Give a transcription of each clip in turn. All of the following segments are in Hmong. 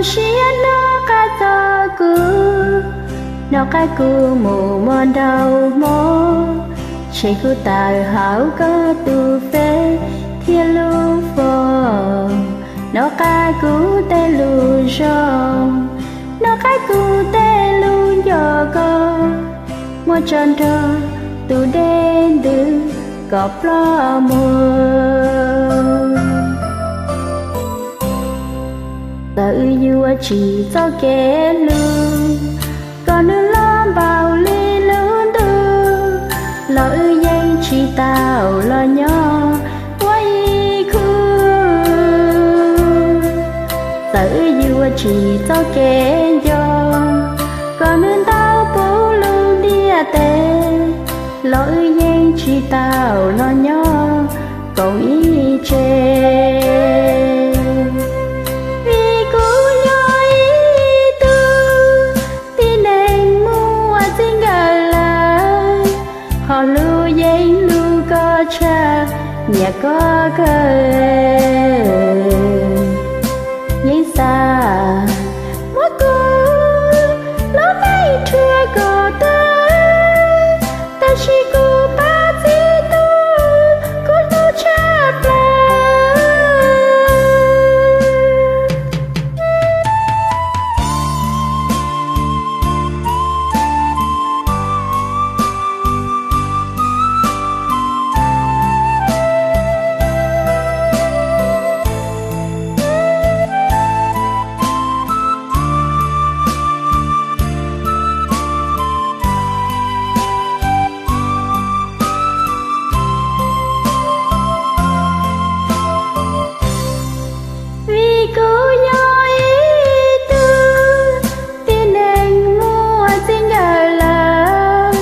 Siab hnov qab txog kuv, hnov qab kuv mus muaj nraug hmo, tshem kuv tawm hauv koj tus fej thiab lub fo, hnov qab kuv tej lus zoo, hnov qab kuv tej lus nco koj, muab tso nrog tus dej ntws kom ploj mus. Txawm wb yuav tsim txoj kev hlub kom nws loj npaum li lub ntuj, los wb yeej tsis tau los nyob ua ib khub. Txawm wb yuav tsim txoj kev nco kom nws ntau puv lub ntiaj teb, los wb yeej tsis tau los nyob koom ib tse. Vim kuv yog ib tug tib neeg muaj txij nkawm lawm, qhov hlub yeej hlub koj tshaj niam koj kawg. Yeej xav muab kuv lub neej rhuav kom tag, tab sis kuv pab txi tus kuv hlub tshaj plaws. Vim kuv yog ib tug tib neeg muaj txij nkawm lawm,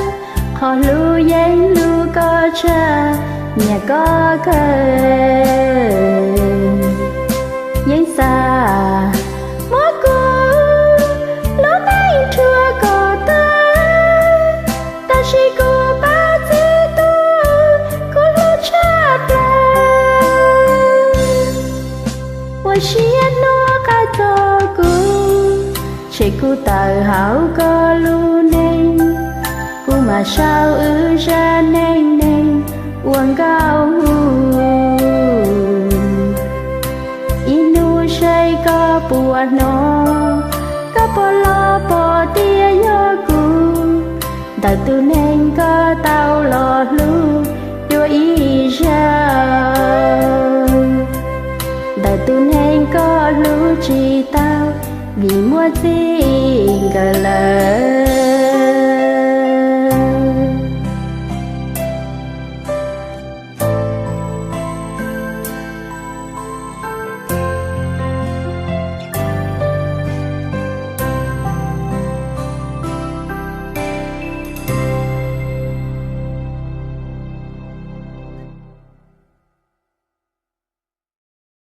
qhov hlub yeej hlub koj tshaj niam koj kawg. Yeej xav muab kuv lub neej rhuav kom tag, tab sis kuv pab txi tus kuv hlub tshaj plaws. Ua siab hnov qab txog kuv, tshem kuv tawm hauv koj lub neej, kuv mam sau wb zaj neej neeg ua nkauj hu. Ib hnub saib koj puas hnov, koj puas los pom tias yog kuv, ntawm tus neeg koj tau los hlub dua ib zaug, ntawm tus neeg koj hlub tsis tau vim muaj txij nkawm lawm.